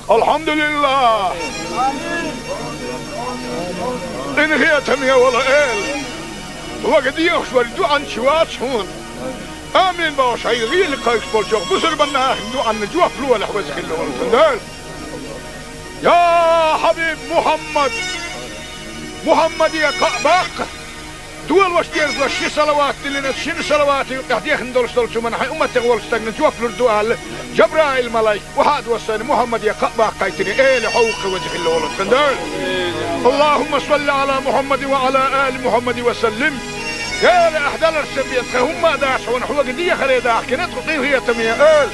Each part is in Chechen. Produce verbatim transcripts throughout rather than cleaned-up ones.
Алхьамдулиллах! Къинхетаме вола Эла! Вага дехаш вара дуӀанча вац хьона. Амин бохуш, хьайга гӀийла кхайкхаш болчох бусурбан нахана дуӀанна жоп лолахь, веза хилла волу тхан Дела. Я Хьабиб Мухьаммад! Мухьаммаде кхаъ баккха! Долош дезалаш ши салават диллина, шина салавата юкъехь дехна долуш долчу хӀуманна хьайн умматех волчу стагна жоп лур ду аьлла, Жабраил-малайк, вахьа а доссийна, Мухьаммаде кхаъ баккхийтина, Эла, хьо ву-кх, веза хилла волу тхан Дела. Аллахумма салли Ӏала Мухьаммадин ва Ӏала али Мухьаммадин ва саллим. Эла, ахь даларца бен тхан хӀумма а дац хьуна, хьоьга дехаре дахкина тхо, къинхетаме Эла.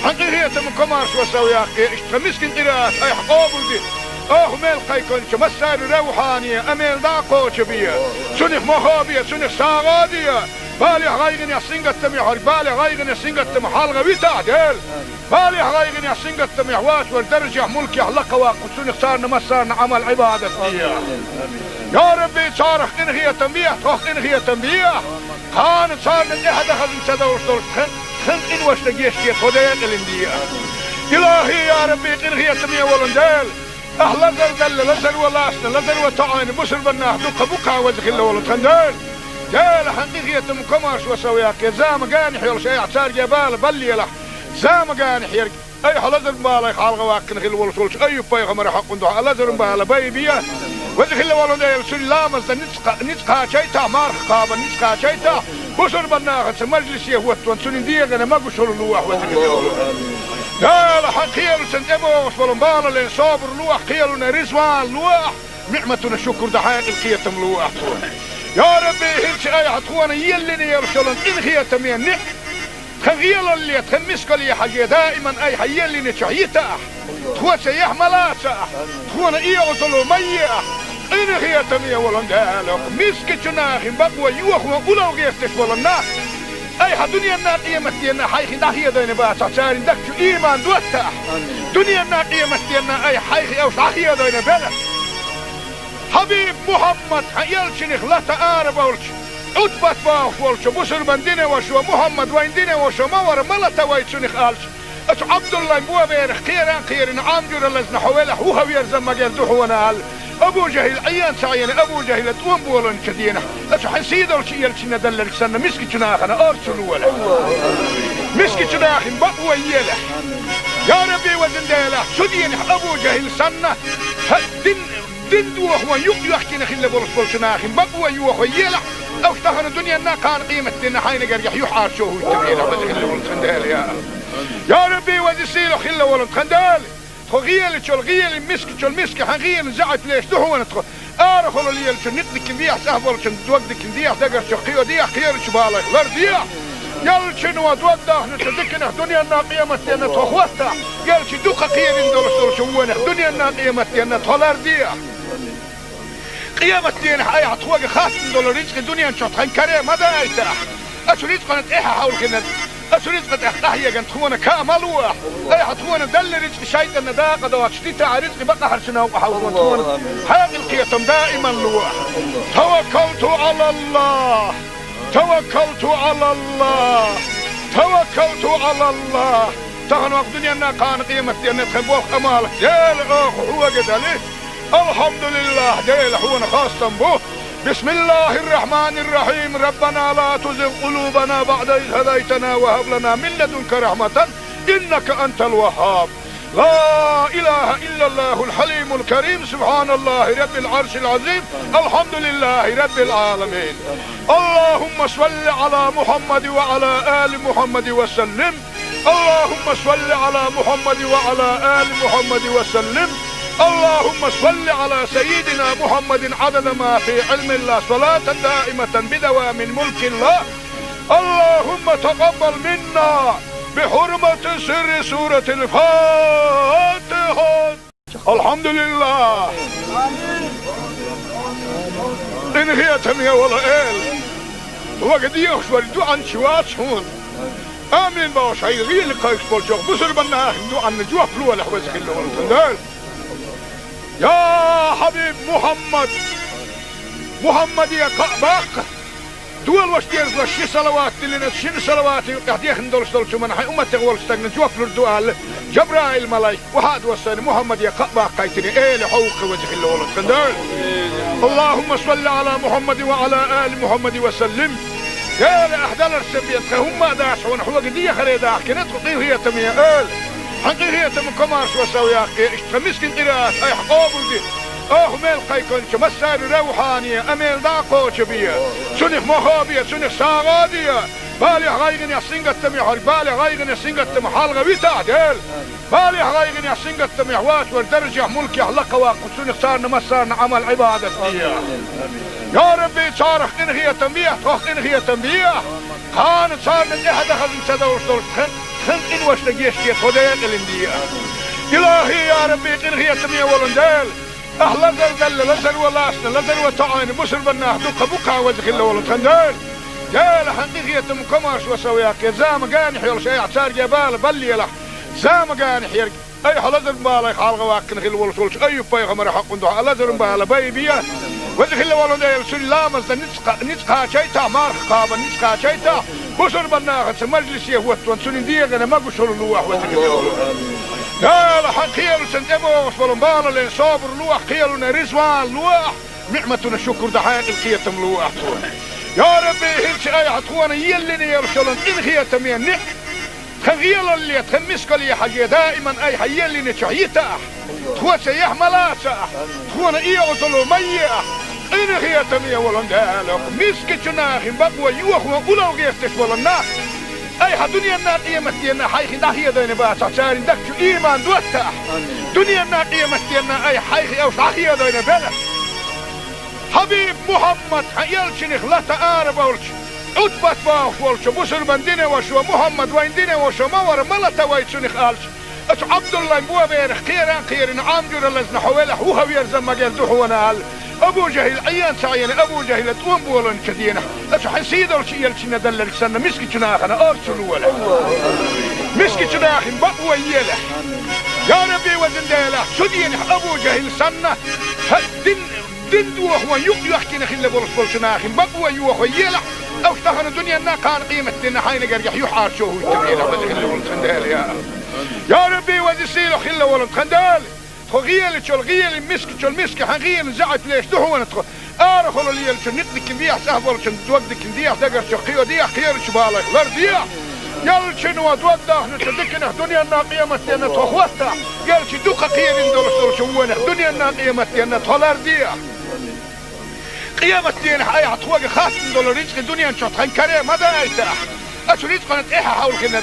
Хьан къинхетам, комаршо сов яккхий, иштта тхан мискин къираат айхьа къобалде. Оха мел кхайкхинчу массарна равхьане, амел дӀа а кхочу бе. Цунах мохо бе, цунах сагӀа а де. Балех, гӀайгӀанех, сингаттамех верг, балех, гӀайгӀанех, сингаттамах хьалха витахь, Дела. Балех, гӀайгӀанех, сингаттамех воцург даржехь, мулкехь лакха ваккха, цунах царна массарна Ӏамал-Ӏибадат де. Я Рабби, царах къинхетам бехьа, тхох къинхетам бехьа. Кхана царна тӀаьхьа дан хазна ца довш долуш тхан, тхан къиношна гечде, тхо декъалина де. Илахи, я Рабби, къинхетаме волу Дела. Ахь лазар далла, лазаро лаьцна, лазаро тоьӀна, бусурбан нах дуккха бу-кх, веза хилла волу тхан Дела. Дела, хьан къинхетам, комаршо сов яккхий, зама-ганахь йолуш айхьа цаьрга бала баллалахь. Зама-ганахь ерг айхьа лазар-балех хьалха ваккхина хилла волуш волчу Айюб-пайхамаран хьокъун дуьхьа лазаран бала байбе. Веза хилла волу Дела, цуьнан ламаз дан ницкъ кха-, ницкъ кхачийтахь, марха кхаба ницкъ кхачийтахь, бусурбан нахаца мажлисе хӀоттон, цуьнан дегӀана могушалла лолахь, веза хилла волу Дела. Дела, хьан кхелаца тӀебогӀуш болу балале собар лолахь, кхелана реза вала лолахь, ниӀматана шукур дан хьекъал, кхетам лолахь тхуна. Я Рабби, хӀинца айхьа тхуна еллина йолуш йолу къинхетаме ниӀ-, тхан гӀелалле, тхан мискалле хьажий, даиман айхьа еллинчохь йитахь, тхоца яхь ма лацахь, тхуна оьгӀазло ма ехь, къинхетаме волу Дела, мискачу нахана бакъо йохо улло гӀерташ болу нах, айхьа дуьненна, къематденна хьайх дӀахедийна бацахь, церан дагчу ийман доттахь. Дуьненна, къематденна айхьа хьайх уьш дӀахедийна белахь. Хьабиб Мухьаммад, хьан элчанах лата арабевлча, Ӏутбат бохуш волчу бусурбан динан вашас: «Мухьаммад вайн динан ваша ма вара, ма лата вай цунах», — аьлча, оцу Ӏабдуллайн боберах кхеран а кхерина, Ӏам жуьра лазна хьо велахь, вуха верза магар ду хьуна аьлла, Абу ЖахӀил Ӏен ца Ӏийна, Абу ЖахӀила тӀом болийначу дийнахь, оцу хьан сийдолчу элчанна делларг санна, мискачу нахана орцо лолахь. Мискачу нахана бакъо елахь. Я Рабби, везан Дела, цу дийнахь Абу ЖахӀил санна, хьан дин, дин дохо юкъ йоьхкина хилла болуш болчу нахана бакъо йохо елахь, уьш тахана дуьненна, кхана къематденна хьайна гергахь юьхьӀаьржо хӀуттабелахь, веза хилла волу тхан Дела, я Аллах. Я Рабби, веза сийлахь хилла волу тхан Дела, тхо гӀелачул гӀелин, мискачул миска хьан гӀелин заьӀап леш ду хьуна тхо. Арахула лелачун некъ дикина дехьа, цӀахь болчун дог дикина дехьа, дагарчу кхио дехьа, кхерачу балех лар дехьа. Элчано дог дахначу диканах дуьненна, къематденна тхо хӀоттахь, элча дукха кхерина долуш долчу вонах дуьненна, къематденна тхо лар дехьа. Къематденахь айхьа тхоьга хаттам долу рицкъа дуьнен чохь тхан каре ма дайтахь. Оцу рицкъана тӀаьхьа хьовлхина, оцу рицкъа тӀехь къахьегна тхуна каа ма лолахь. Айхьа тхуна делла рицкъа шайтӀанна дакъа доцуш дитахь, рицкъа бакъахьарчу новкъа хьовлхо тхуна хьекъал, кхетам даиман лолахь. Таваккалту Ӏалаллах! Таваккалту Ӏалаллах! Таваккалту Ӏалаллах! Тахана ваха дуьненна, кхана къематденна тхан болх, Ӏамал, Дела, оха хьоьга дали. Алхьамдулиллах, Дела, хьуна хастам бу. Бисмиллахир-рахманир-рахим. Раббана ла тузигъ къулубана баъда из хӀадайтана ва хӀаб лана мин ладунка рахьматан, иннака антал ваххаб. Ла илаха иллаллахул хьалимул карим. Субханаллахи раббил Ӏаршил Ӏазим. Алхьамдулиллахи раббил Ӏаламин. Аллахумма салли Ӏала Мухьаммадин ва Ӏала али Мухьаммадин ва саллим. اللهم صل على محمد وعلى آل محمد وسلم. اللهم صل على سيدنا محمد عدد ما في علم الله، صلاة دائمة بدوام ملك الله. اللهم تقبل منا بحرمة سر سورة الفاتحة. Алхьамдулиллах! Къинхетаме вола Эла! Вага дехаш вара дуьхьанча вац хьуна. Амин бохуш, хьайга гӀийла кхайкхаш болчох бусурбан нахана дуьхьанна жоп лолахь, веза хилла волу тхан Дела. Я Хьабиб Мухьаммад! Мухьаммаде кхаъ баккха! Долаш дезалаш ши салават диллина, шин салавата юкъехь дехна долуш долчу хӀуманна хьайн умматех волчу стагна жоп лур ду аьлла, Жабраил-малайк вахьа а доссийна, Мухьаммаде кхаъ баккхийтина, эла хьовха веза хилла волу тхан Дела. Аллахумма салли Ӏала Мухьаммадин ва Ӏала али Мухьаммадин ва саллим. Дела, ахь даларш сан бен тхан хӀумма а дац хьуна, хьоьга дехаре дахкина тхо къинхетаме эла. Хьан къинхетам комаршо сов яккхе, иштта тхан мискин къираат айхьа къобалде. Оха мел кхайкхинчу массаьрга равхьане, а мел дӀа а кхочу бе. Цунах мохо бе, цунах сагӀа а де. Балехь, гӀайгӀанехь, сингаттамехь верг, балех, гӀайгӀанех, сингаттамах хьалха витахь, Дела. Балехь, гӀайгӀанехь, сингаттамехь воцург даржехь, мулкехь лакха ваккха, цунах царна массарна Ӏамал-Ӏибадат де. Я Рабби, царах къинхетам бехьа, тхох къинхетам бехьа. Кхана царна тӀаьхьа дан хазна ца довлуш долуш тхан, тхан къиношна гечде, тхо декъалина де. Илахи, я Рабби, къинхетаме волу Дела. Ахь лазар далла, лазар ван лаьцна, лазар ван тоьӀна бусурба нах дуккха бу-кх, веза хилла волу тхан Дела. Дела, хьан къинхетам комаршо сов яккхе, зама генахь йолуш айхьа цаьрга бала баллалахь. Зама генахь ерг айхьа лазар-балех хьалха ваккхина хилла волуш волчу Айюб-пайхамаран хьокъун дуьхьа лазар-бала байбе. Веза хилла волу Дела, цуьнан ламазна ницкъ кха-, ницкъ кхачийтахь, марха кхабарна ницкъ кхачийтахь, бусурба нахаца мажлисе хӀоттаван цуьнан дегӀана могушалла лолахь, веза хилла волу. Дела, хьан кхелашна тӀебогӀуш болу бала лен собар лолахь, кхелана реза ван лолахь, ниӀматана шукур дан хьекъал, кхетам лолахь тхуна. Я Рабби, хӀинца айхьа тхуна еллина йолуш йолу къинхетаме ниӀ-, тхан гӀелалле, тхан мискалле хьажий, даиман айхьа еллинчохь йитахь, тхо цаьхьа ма лацахь, тхуна и Ӏазап ма ехь, къинхетаме волу Дела, мискачу нахана бакъо йохо уллохь гӀерташ болу нах. Айхьа дуьненна, къематденна хьайх дӀахедийна бацахь, церан дагчу ийман доттахь. Дуьненна, къематденна айхьа хьайх уьш дӀахедийна белахь. Хьабиб Мухьаммад, хьан элчанах лата арабевлча, Ӏутбат бохуш волчу бусурбан динан вашас: «Мухьаммад вайн динан ваша ма вара, ма лата вай цунах», — аьлча, оцу Ӏабдуллайн боберах кхеран а кхерина, Ӏам жуьра лазна хьо велахь, вуха верза магар ду хьуна аьлла, Абу ЖахӀил Ӏен ца Ӏена, Абу ЖахӀила тӀом болийначу дийнахь, оцу хьан сийдолчу элчанна делларг санна, мискачу нахана орцу лолахь. Мискачу нахана бакъо елахь. Я Рабби, везан Дела, цу дийнахь Абу ЖахӀил санна, хьан дин, дин дохо юкъ йоьхкина хилла болуш болчу нахана бакъо йохо елахь, уьш тахана дуьненна, кхана къематденна хьайна гергахь юьхьӀаьржо хӀуттабелахь, веза хилла волу тхан Дела, я. Я Рабби, веза сийлахь хилла волу тхан Дела. Тхо гӀелачул гӀелин, мискачул миска хьан гӀелин заьӀап леш ду хьуна тхо. Арахула лелачун некъ дикина дехьа, цӀахь болчун дог дикина дехьа, дагарчу кхио дехьа, кхерачу балех лар дехьа. Ялчуьнан дог дахначу диканах дуьненна, къематденна тхо хӀоттахь, ялчу дукха кхерина долуш долчу вонах дуьненна, къематденна тхо лар дехьа. Къематденахь айхьа тхоьга хаттам долу рицкъи дуьнен чохь тхан каре ма дайтахь. Оцу рицкъана тӀаьхьа хьовлхина,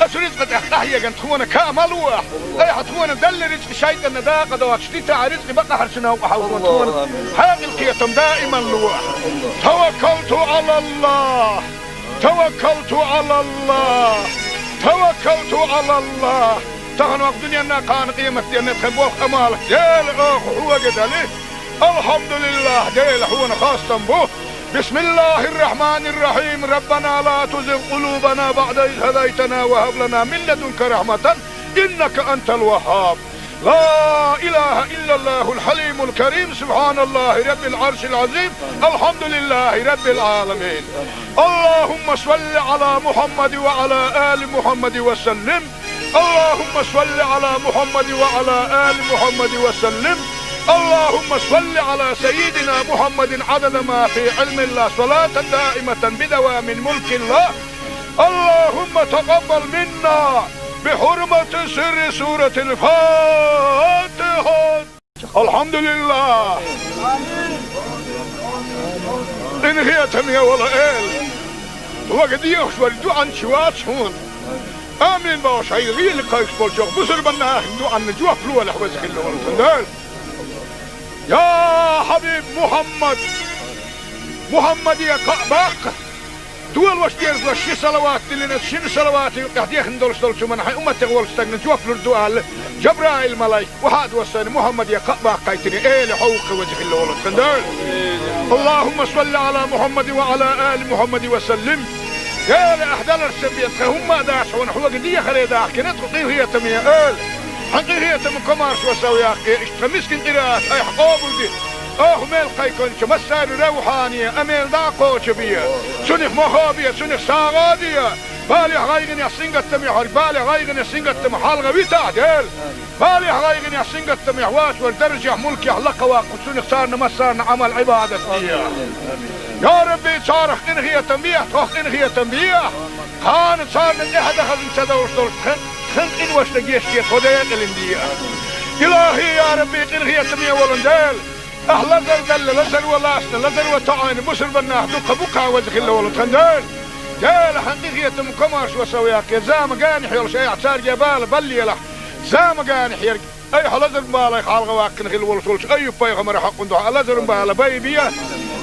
оцу рицкъа тӀехь къахьегна тхуна ка ма лолахь. Айхьа тхуна делла рицкъи шайтӀанна дакъа доцуш дитахь, рицкъи бакъахьарчу новкъа хьовзо тхуна хьекъал, кхетам даиман лолахь. Таваккалту Ӏалаллах! Таваккалту Ӏалаллах! Таваккалту Ӏалаллах! Тахана ваха дуьненна, кхана къематденна тхан болх, Ӏамал, Дела, оха хьоьга дали. Алхьамдулиллах, Дела, хьуна хастам бу. Бисмиллахир-рахманир-рахим. Раббана ла тузигъ къулубана баъда из хӀадайтана ва хӀаб лана мин ладунка рахьматан, иннака антал ваххаб. لا إله إلا الله الحليم الكريم، سبحان الله رب العرش العظيم، الحمد لله رب العالمين. اللهم صل على محمد وعلى آل محمد وسلم. اللهم صل على محمد وعلى آل محمد وسلم. اللهم صل على سيدنا محمد عدد ما في علم الله، صلاة دائمة بدوام ملك الله. اللهم تقبل منا بحرمة سر سورة الفاتحة. Алхьамдулиллах! Къинхетаме волу Эла! Вага дехаш вара дуьхьанча вац хьуна. Амин бохуш, хьайн гӀийла кхайкхаш болчу бусурба нахана дуьхьанна жоп лолахь, веза хилла волу тхан Дела. Я хьабиб Мухьаммад! Мухьаммаде кхаъ баккха! Долаш дезалаш ши салават диллина, шина салавата юкъехь дехна долуш долчу хӀуманна хьайн умматех волчу стагна жоп лур ду аьлла, Жабраил-малайк вахьа а доссийна, Мухьаммаде кхаъ баккхийтина, эла хьовха веза хилла волу тхан Дела. Аллахумма салли Ӏала Мухьаммадин ва Ӏала али Мухьаммадин ва саллим. Дела, ахь даларш сан бен тхан хӀумма а дац хьуна, хьоьга дехаре дахкина тхо къинхетаме эла. Хьан къинхетам комаршо сов яккхе, иштта тхан мискин къираат айхьа къобалде. Оха мел кхайкхинчу массаьрга равхьане а мел дӀа а кхочу бе. Цунах мохо бе, цунах сагӀа а де. Балех, гӀайгӀанех, сингаттамех верг, балех, гӀайгӀанех, сингаттамах хьалха витахь, Дела. Балех, гӀайгӀанех, сингаттамех воцург даржех, мулкех лакха ваккха, цунах царна массарна Ӏамал, Ӏибадат де. Я Рабби, царах къинхетам бехьа, тхох къинхетам бехьа. Кхана царна тӀаьхьа дан хазна ца довш долчу тхан, тхан къиношна гечде, тхо декъалина де. Илахи, я Рабби, къинхетаме волун Дела. Ахь лазар делла, лазар ван лаьцна, лазар ван тоӀийна, бусурба нах дукха бу-кх, веза хилла волу тхан Дела. Дела, хьан къинхетам, комаршо сов яккха, зама генахь йолуш айхьа цаьрга бала баллийлахь. Зама генахь ерг, айхьа лазаран балех хьалха ваккхина хилла волуш волчу Айюб-пайхамаран хьокъун дуьхьа лазаран бала байбе.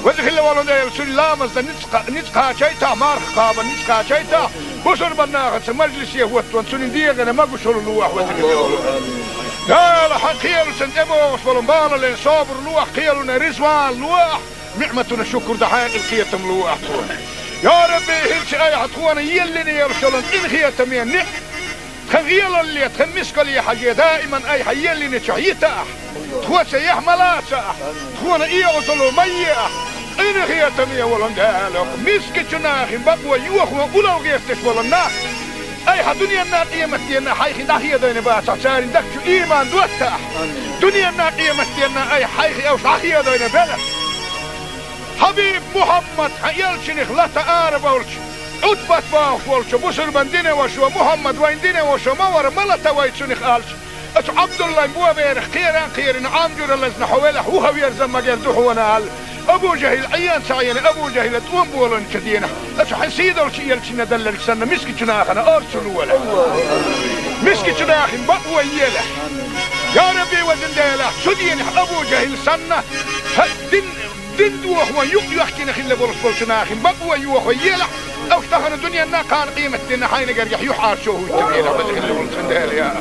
Веза хилла волу Дела, цуьнан ламаз дан ницкъ кха-, ницкъ кхачийтахь, марха кхаба ницкъ кхачийтахь, бусурба нахаца мажлисе хӀоттон цуьнан дегӀана могушалла лолахь, веза хилла волу Дела. Дела, хьан кхелаца тӀебогӀуш болу балале собар лолахь, кхелана реза ван лолахь, ниӀматана шукур дан хьекъал, кхетам лолахь тхуна. Я Рабби, хӀинца айхьа тхуна еллина йолуш йолу къинхетаме ниӀ-, тхан гӀелалле, тхан мискалле хьажий, даиман айхьа еллинчохь йитахь, тхоца яхь ма лацахь, тхуна оьгӀазло ма ехь. Къинхетаме волун Дела, мискачу нахана бакъо йохо уллохь гӀерташ болу нах айхьа дуьненна, къематденна хьайх дӀахедийна бацахь, церан дагчу ийман доттахь. Дуьненна, къематденна айхьа хьайх уьш дӀахедийна белахь. Хьабиб Мухьаммад, хьан элчанах лата арабевлча, Ӏутбат бохуш волчу бусурба динан вашас: «Мухьаммад, вайн динан ваша ма вара, ма лата вай цунах», аьлча, оцу Ӏабдуллайн боберах кхеран а кхерина, Ӏам жуьра лазна хьо велахь, вуха верза магар ду хьуна аьлла, Абу ЖахӀил Ӏен ца Ӏийна, Абу ЖахӀила тӀом болийначу дийнахь, оцу хьан сийдолчу элчанна делларг санна, мискачу нахана орцу лолахь. Мискачу нахана бакъо елахь. Я Рабби, везан Дела, цу дийнахь Абу ЖахӀил санна, хьан дин Дин дохо юкъ йоьхкина хилла болуш болчу нахана бакъо йохо елахь, уьш тахана дуьненна, кхана къематденна хьайна гергахь юьхьӀаьржо хӀуттабелахь, веза хилла волу тхан Дела, я.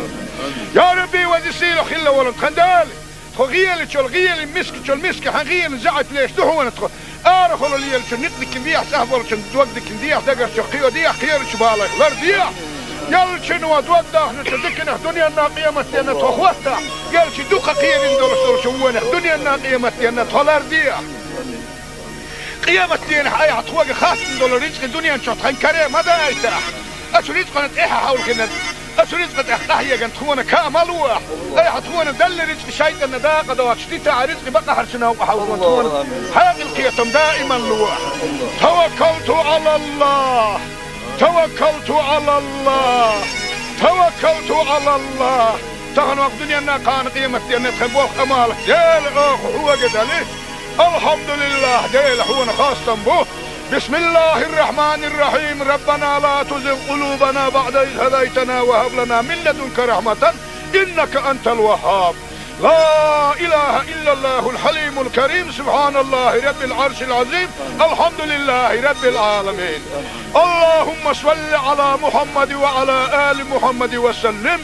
Я Рабби, веза сийлахь хилла волу тхан Дела, тхо гӀелачул гӀелин, мискачул миска хьан гӀелин заьӀап леш ду хьуна тхо. Арахула лелачун некъ дикина дехьа, цӀахь болчун дог дикина дехьа, дагарчух кхио дехьа, кхерачу балех лардехьа. Элчано дог дахначу диканах дуьненна, къематденна тхо хӀоттахь, элча дукха кхерина долуш долчу вонах дуьненна, къематденна тхо лардехьа. Къематденахь айхьа тхоьга хаттам долу рицкъа дуьнен чохь тхан каре ма дайтахь. Оцу рицкъана тӀаьхьа хьовлхина, оцу рицкъа тӀехь къахьегна тхуна ка ма лолахь. Айхьа тхуна делла рицкъа шайтӀанна дакъа доцуш дитахь, рицкъа бакъахьарчу новкъа хьовзо тхуна хьекъал, кхетам даиман лолахь. Таваккалту Ӏалаллахь. Таваккалту Ӏалаллахь! Таваккалту Ӏалаллахь! Тахана ваха дуьненна, кхана къематденна тхан болх, Ӏамал, Дела, оха хьоьга дали. Алхьамдулиллахь, Дела, хьуна хастам бу. Бисмиллахьир-рахьманир-рахьим. Раббана ла тузигъ къулубана баӀда из хӀадайтана ва хӀаб лана мин ладунка рахьматан, иннака антал ваххаб. لا إله إلا الله الحليم الكريم، سبحان الله رب العرش العظيم، الحمد لله رب العالمين. اللهم صل على محمد وعلى آل محمد وسلم.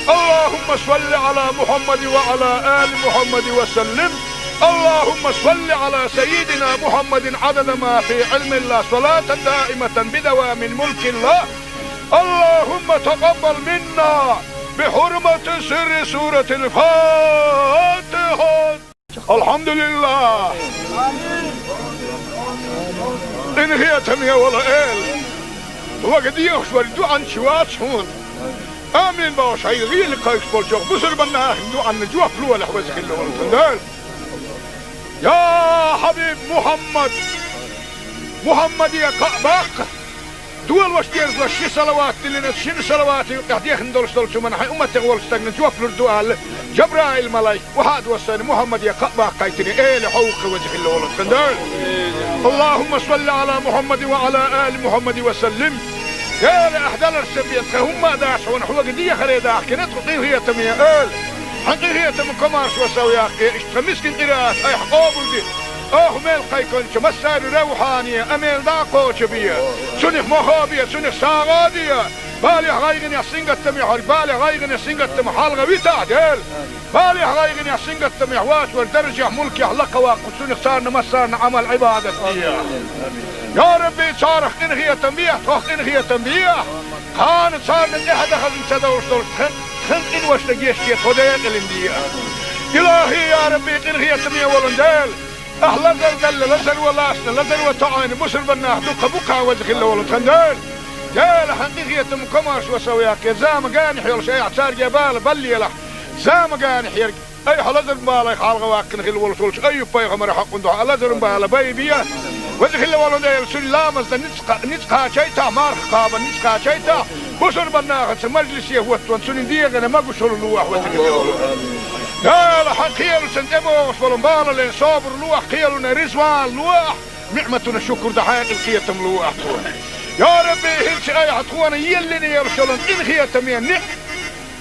اللهم صل على محمد وعلى آل محمد وسلم. اللهم صل على سيدنا محمد عدد ما في علم الله، صلاة دائمة بدوام ملك الله. اللهم تقبل منا بحرمة سر سورة الفاتحة. Алхьамдулиллах! Къинхетаме волу Эла! Вага дехаш верг дуьхьанча вац хьуна. Амин бохуш, хьайн гӀийла кхайкхаш болчохь бусурба нахана дуьхьанна жоп лолахь, веза хилла волу тхан Дела. Я хьабиб Мухьаммад! Мухьаммаде кхаъ баккха! Долош дезалаш ши салават диллина, шина салавата юкъехь дехна долуш долчу хӀуманна хьайн умматех волчу стагна жоп лур ду аьлла, Жабраил-малайк, охьа а доссийна, Мухьаммаде кхаъ баккхийтина, Эла, хьо ву-кх, веза хилла волу тхан Дела. اللهم صل على محمد وعلى آل محمد وسلم. Эла, ахь даларца бен тхан хӀумма а дац хьуна, хьоьга дехаре дахкина тхо, къинхетаме Эла. Хьан къинхетам, комаршо сов яккха, иштта тхан мискин къираат айхьа къобалде. Оха мел кхайкхинчу массаьрга равхьане а мел дӀа а кхочу бе. Цунах мохо бе, цунах сагӀа а де. Балех, гӀайгӀанех, сингаттамех верг, балех, гӀайгӀанех, сингаттамах хьалха витахь, Дела. Балех, гӀайгӀанех, сингаттамех воцург даржех, мулкех лакха ваккха, цунах царна массарна Ӏамал, Ӏибадат де. Я Рабби, царах къинхетам бехьа, тхох къинхетам бехьа. Кхана царна тӀаьхьа дан хазна ца довш долчу тхан, тхан къиношна гечде, тхо декъалина де. Илахьи, я Рабби, къинхетаме волун Дела, ахь лазар делла, лазар ван лаьцна, лазар ван тоьъна бусурба нах дукха бу-кх, веза хилла волу тхан Дела. Дела, хьан къинхетам, комаьршо сов яккха, зама генахь йолуш айхьа цаьрга бала баллийлахь, зама генахь ерг. Айхьа лазаран балех хьалхаваьккхина хилла волуш волчу Айюб-пайхамаран хьокъун дуьхьа лазаран бала байбе. Веза хилла волу Дела, цуьнан ламазна ницкъ кха-, ницкъ кхачийтахь, марха кхабарна ницкъ кхачийтахь, бусурба нахаца мажлисе хӀоттон цуьнан дегӀана могушалла лохьа, веза хилла волу. Дела, хьан кхелашна тӀебогӀуш болу балале собар лохьа, кхелана резаван лохьа, ниӀматана шукур дан хьекъал, кхетам лохьа тхуна. Я Рабби, хӀинца айхьа тхуна еллина йолуш йолу къинхетаме ниӀ-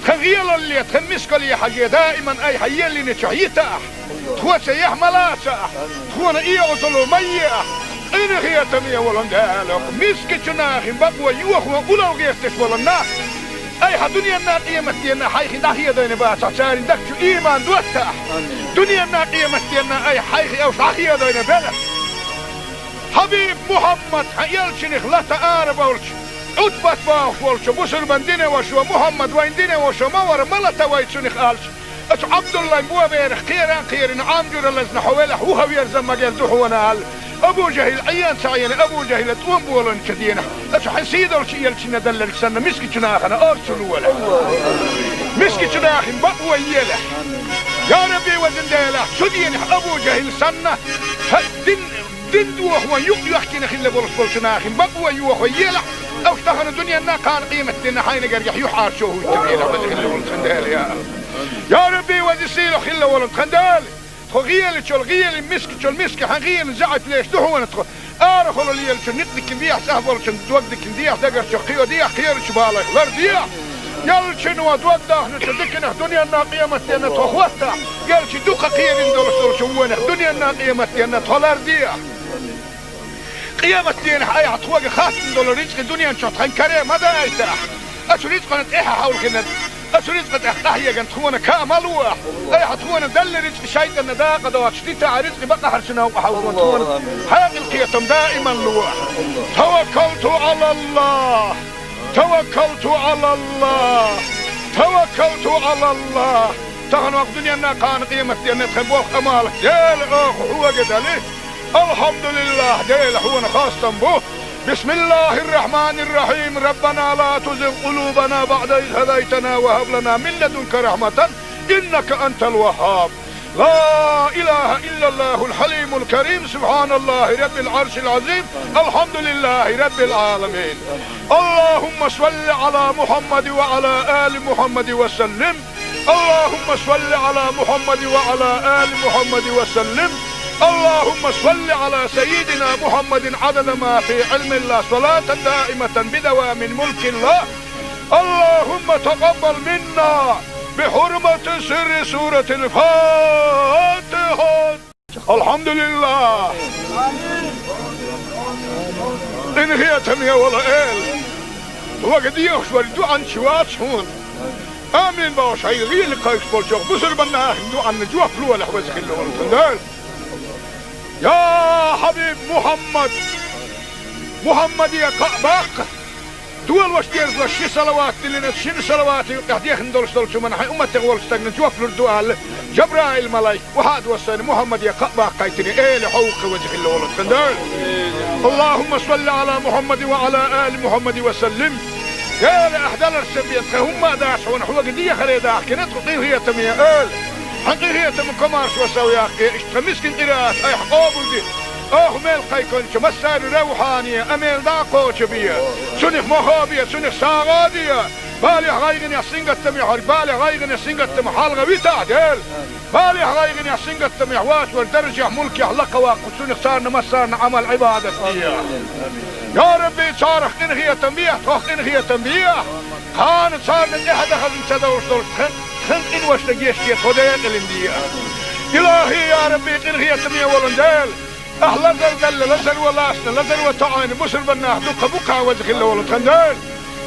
Тхан гӀелалле, тхан мискалле хьажий, даиман айхьа еллинчохь йитахь, тхоьца яхь ма лацахь, тхуна и Ӏазап ма ехьахь. Къинхетаме волу Дела, мискачу нахана бакъо йохо улло гӀерташ болу нах айхьа дуьненна, къематденна хьайх дӀахедийна бацахь, церан дагчу иман доттахь. Дуьненна, къематденна айхьа хьайх уьш дӀахедийна белахь. Хьабиб Мухьаммад, хьан элчанах лата арабевлча, Ӏутбат бохуш волчу бусурба динан вашас: «Мухьаммад вайн динан ваша ма вара, ма лата вай цунах», — аьлча, оцу Ӏабдуллайн боберах кхера а кхерина, Ӏам жуьра лазна хьо велахь, вухаверза ма герза хьуна аьлла, Абу ЖахӀил Ӏен ца Ӏийна, Абу ЖахӀила тӀом болийначу дийнахь, оцу хьан сийдолчу элчанна делларг санна, мискачу нахана орца лолахь. Мискачу нахана бакъо елахь. Я Рабби, везан Дела, цу дийнахь Абу ЖахӀил санна, хьан дин Дин дохо юкъ йоьхкина хилла болуш болчу нахана бакъо йохо елахь, уьш тахана дуьненна, кхана къематденна хьайна гергахь юьхьӀаьржо хӀуттабелахь, веза хилла волу тхан Дела, я. Я Рабби, веза сийлахь хилла волу тхан Дела, тхо гӀелачул гӀелин, мискачул миска хьан гӀелин заьӀап леш ду хьуна тхо. Арахула лелачун некъ дикина дехьа, цӀахь болчун дог дикина дехьа, дагарчу кхио дехьа, кхерачу балех лардехьа. Ялчуьнан дог дахначу диканах дуьненна, къематденна тхо хӀоттахь, ялчу дукха кхерина долуш долчу вонах дуьненна, къематденна тхо лардехьа. Къематденахь айхьа тхоьга хаттам долу рицкъа дуьнен чохь тхан каре ма дайтахь. Оцу рицкъана тӀаьхьа хьовлхина, оцу рицкъа тӀехь къахьегна тхуна ка ма лохьа. Айхьа тхуна делла рицкъа шайтӀанна дакъа доцуш дитахь, рицкъа бакъахьарчу новкъа хьовзо тхуна хьекъал, кхетам даиман лохьа. Таваккалту Ӏалаллахь! Таваккалту Ӏалаллахь! Таваккалту Ӏалаллахь! Тахана ваха дуьненна, кхана къематденна тхан болх, Ӏамал Дела, оха хьоьга дели. Алхьамдулиллахь, Дела, хьуна хастам бу. Бисмиллахьир-рахьманир-рахьим. Раббана ла тузигъ къулубана баӀда из хӀадайтана ва хӀаб лана мин ладунка рахьматан, иннака антал ваххьаб. Ла илахьа иллаллахьул хьалимул карим. Субхьаналлахьи раббил Ӏаршил Ӏазим. Алхьамдулиллахьи раббил Ӏаламин. Аллахьумма салли Ӏала Мухьаммадин ва Ӏала али Мухьаммадин ва саллим. اللهم صل على محمد وعلى آل محمد وسلم. اللهم صل على سيدنا محمد عدد ما في علم الله، صلاة دائمة بدوام ملك الله. اللهم تقبل منا بحرمة سر سورة الفاتحة. Алхьамдулиллах! Къинхетаме волу Эла! Хьоьга дехаш верг дуьхьанча вац хьуна. Амин бохуш, хьайн гӀийла кхайкхаш болчу бусурба нахана дуьхьанна жоп лолахь, веза хилла волу тхан Дела. Я хьабиб Мухьаммад! Мухьаммаде кхаъ баккха! Долош дезалаш ши салават диллина, шина салавата юкъахь дехна долуш долчу хӀуманна хьайн умматех волчу стагна жоп лур ду аьлла, Жабраил-малайк охьа а доссийна, Мухьаммаде кхаъ баккхийтина, Эла, хьо ву-кх, веза хилла волу тхан Дела. اللهم صل على محمد وعلى آل محمد وسلم. Эла, ахь даларца бен тхан хӀумма а дац хьуна, хьоьга дехаре дахкина тхо, къинхетаме Эла. Хьан къинхетам, комаьршо сов яккхий, иштта тхан мискин къираат айхьа къобалде. Оха мел кхайкхинчу массарна равхьане а мел дӀа а кхочу бе. Цунах мохо бе, цунах сагӀа а де. Балехь, гӀайгӀанехь, сингаттамехь верг, балех, гӀайгӀанех, сингаттамах хьалха витахь, Дела. Балехь, гӀайгӀанехь, сингаттамехь воцург даржехь, мулкехь лакха ваккха, цунах царна массарна Ӏамал, Ӏибадат де. Я Рабби, царах къинхетам бехьа, тхох къинхетам бехьа. Кхана царна тӀаьхьа дан хазна ца довш долуш тхан, тхан къиношна гечде, тхо декъалина де. Илахьи, я Рабби, къинхетаме волун Дела! Ахь лазар делла, лазар ван лаьцна, лазар ван тоьъна бусурба нах дукха бу-кх, веза хилла волу тхан Дела.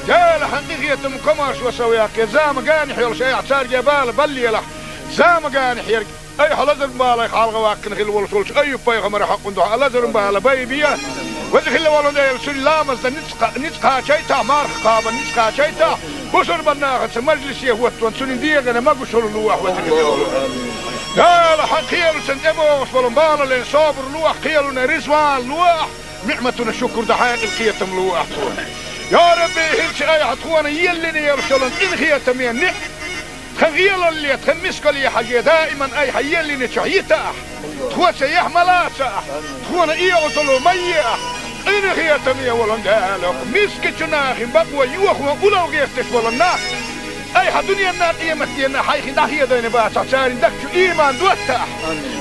Дела, хьан къинхетам, комаьршо сов яккхий, зама генахь йолуш айхьа цаьрга бала баллийлахь, зама генахь ерг. Айхьа лазаран балех хьалхаваьккхина хилла волуш волчу Айюб-пайхамаран хьокъун дуьхьа лазаран бала байбе. Веза хилла волу Дела, цуьнан ламазна ницкъ кха-, ницкъ кхачийтахь, марха кхабарна ницкъ кхачийтахь, Бусурбан нахаца мажлисе хӀоттон цунна дегӀана могушалла лолахь, веза хилла волу. Дала, хьан кхелашна тӀебогӀуш болу балале собар лолахь, кхелана риза вала лолахь, ниӀматана шукур дан хьекъал кхетам лолахь тхуна. Я Рабби, хӀинца айхьа тхуна еллина йолуш йолу къинхетаме ниӀ-, тхан гӀелалле, тхан мискалле хьажий, даиман айхьа еллиначохь йитахь. Тхо цаьхьа ма лацахь, тхуна оьгӀазло ма ехь, къинхетаме волу Дела, мискачу нахана бакъо йохо улло гӀерташ болу нах, айхьа дуьненна, къематденна хьайх дӀахедийна бацахь, церан дагчу иман доттахь.